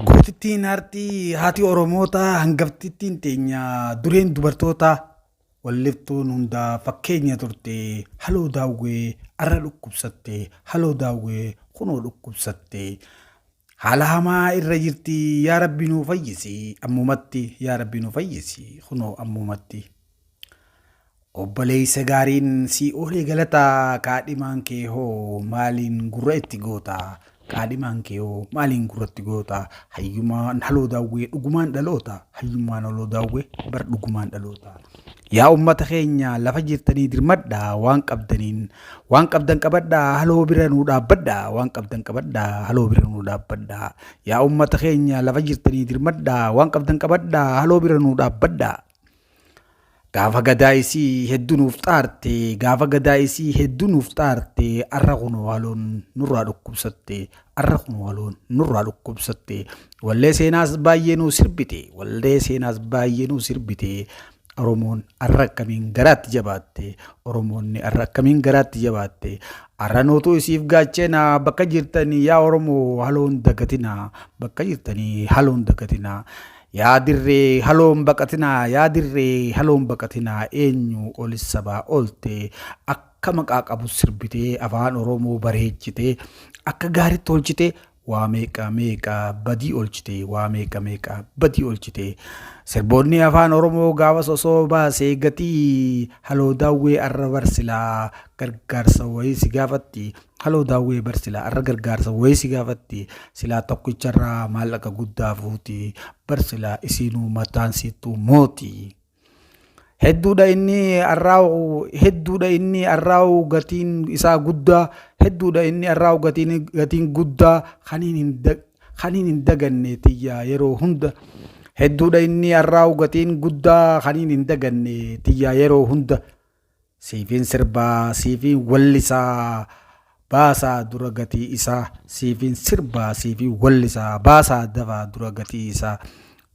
Gootittiin aartii haati Oromootaa hangaftittiin teenya dureen dubartootaa walliftuun hundaa fakkeenya turte haloo daawwee arra dhukkubsatte haloo daawwee kunoo dhukkubsatte haala hamaa irra jirti yaa rabbi nuu fayyisi ammumatti yaa rabbi nuu fayyisi kunoo ammumatti. Obboleessa gaariin sii oolee galataa kaadhimaan kee hoo maaliin gurra itti goota kaadhimaan kee hoo maaliin gurra itti goota hayyumaan haloo daawwee dhugumaan dhaloota hayyummaan haloo daawwee bar dhugumaan dhaloota. Yaa ummata keenya lafa jirtanii dirmadhaa waan qabdaniin waan qabdan qabadhaa haloo bira nuu dhaabbadhaa waan qabdan qabadhaa haloo bira nuu dhaabbadhaa yaa ummata keenya lafa jirtanii dirmadhaa waan qabdan qabadhaa haloo bira nuu dhaabbadhaa. Gaafa gadaa isii hedduu nuuf xaarte gaafa gadaa isii hedduu nuuf xaarte arra kunoo haloon nurraa dhukkubsatte arra kunoo haloon nurraa dhukkubsatte wallee seenaas baay'ee nuu sirbite wallee seenaas baay'ee nuu sirbite Oromoon arra akkamiin garaatti jabaatte Oromoonni arra akkamiin garaatti jabaatte arra nuutu isiif gaachena bakka jirtanii yaa Oromoo haloon dagatinaa bakka jirtanii haloon dagatinaa Yaa dirree haloon baqatinaa yaa dirree haloon baqatinaa eenyu olis sabaa oolte akka maqaa qabu sirbitee afaan Oromoo bareechitee akka gaariitti tolchitee waa meeqa meeqa badii oolchite waa meeqa meeqa badii oolchite sirboonni afaan Oromoo gaafas osoo baasee gatii haloo daawwee arra barsilaa gargaarsa wayii si gaafatti Haloo Daawwee bar silaa arra gargaarsa wayii si gaafatti silaa tokkicharraa maallaqa guddaa fuuti bar silaa isiinuu mataan siittuu mooti. Hedduudha inni arraa'u hedduudha inni arraa'u gatiin isaa guddaa hedduudha inni arraa'u gatiin gatiin guddaa kaniin hin kaniin hin daganne tiyyaa yeroo hunda hedduudha inni arraa'u gatiin guddaa kaniin hin daganne tiyyaa yeroo hunda. Siifiin sirbaa siifiin wallisaa baasaa dura gatii isaa siifiin sirbaa siifiin wallisaa baasaa dafaa dura gatii isaa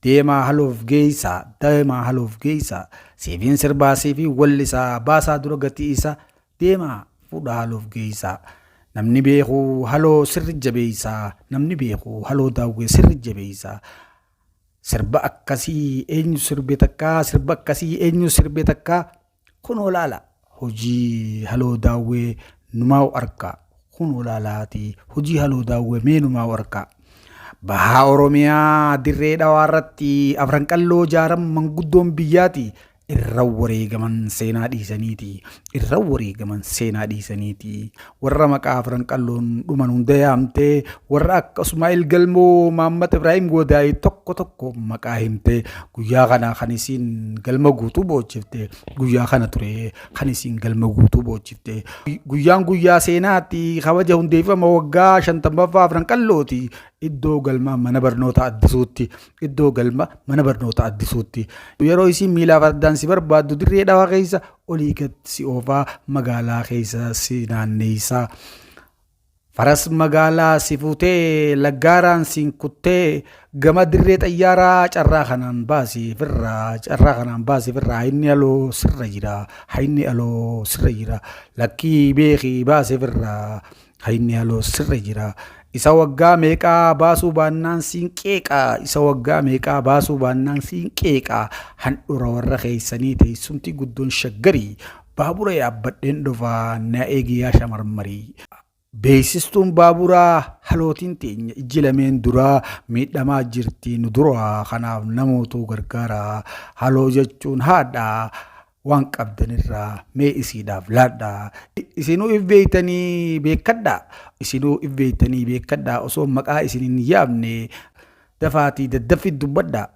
deemaa haloof geessaa deemaa haloof geessaa siifiin sirbaa siifiin wallisaa baasaa dura gatii isaa deemaa fuudha haloof geessaa namni beeku haloo sirri jabeessaa namni beeku haloo daawwee sirri jabeessaa Sirba akkasii eenyu sirbe takkaa sirba akkasii eenyu sirbe takkaa kunoo laala hojii haloo daawwee numaa'u arkaa kunoo laalaati hojii haloo daawwee mee numaa'u arkaa. Bahaa Oromiyaa dirree dhawaa irratti afran qalloo jaaran manguddoon biyyaati irra wareegaman seenaa dhiisaniiti irra wareegaman seenaa dhiisaniiti warra maqaa afran qalloon dhuman hunda yaamtee warra akka Usmaa'il Galmoo Maammat Ibraahim Goodaayii tokko tokko maqaa himtee guyyaa kana kan isiin galma guutuu boochifte guyyaa kana ture kan isiin galma guutuu boochifte guyyaan guyyaa seenaatti kabaja hundeeffama waggaa 50ffaa afran qallooti iddoo galma mana barnoota addisuutti iddoo galma mana barnoota addisuutti yeroo isiin miilaa fardaan si barbaaddu dirree dhawaa keessa olii gad si oofaa magaalaa keessa si naanneessaa. Faras magaalaa si fuutee laggaaraan siin kuttee gama dirree xayyaaraa carraa kanaan baasi firraa carraa kanaan baasi firraa hayinni aloo sirra jira hayinni aloo sirra jira lakkii beekii baasi firraa Hayinni haloo sirra jira. Isa waggaa meeqaa baasuu baannaan siin qeeqa. Isa waggaa meeqaa baasuu baannaan siin qeeqa. Handhura warra keessanii teessumti guddoon shaggarii. Baabura yaabbadheen dhufa na eegi yaa shamarmarii. Beeksistuun baaburaa halootiin teenya ijji lameen duraa miidhamaa jirti nu duraa kanaaf namootuu gargaara. Haloo jechuun haadha. Waan qabdanirraa mee isiidhaaf laadhaa. Isinuu if beektanii beekkadhaa. Isinuu if beektanii beekkadhaa osoo maqaa isin hin yaamne dafaatii daddaffi dubbadhaa.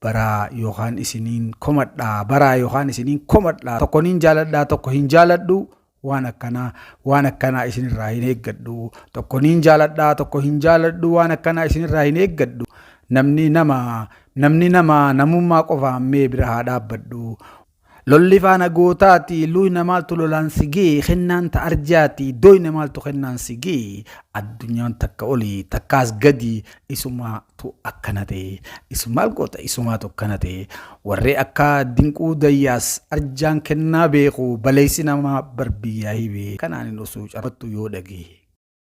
Baraa yookaan isiniin komadhaa. Baraa yookaan isiniin komadhaa. Tokko niin jaaladhaa tokko hin jaaladhu. Waan akkanaa waan akkanaa isinirraa hin eeggadhu. Tokko niin jaaladhaa tokko hin jaaladhu waan akkanaa isinirraa hin eeggadhu. Namni nama namni nama namummaa qofaan mee bira haa dhaabbadhu. Lolli faana gootaati luyna maaltu lolaan si gee kennaan ta arjaati doyna maaltu kennaan si gee addunyaan takka oli takkaas gadi isumaatu akkana ta'e isu maal goota isumaatu akkana ta'e warri akka dinquu dayyaas arjaan kennaa beeku baleessi namaa bar biyyaa hibee kanaan hin osuu carrattu yoo dhagee.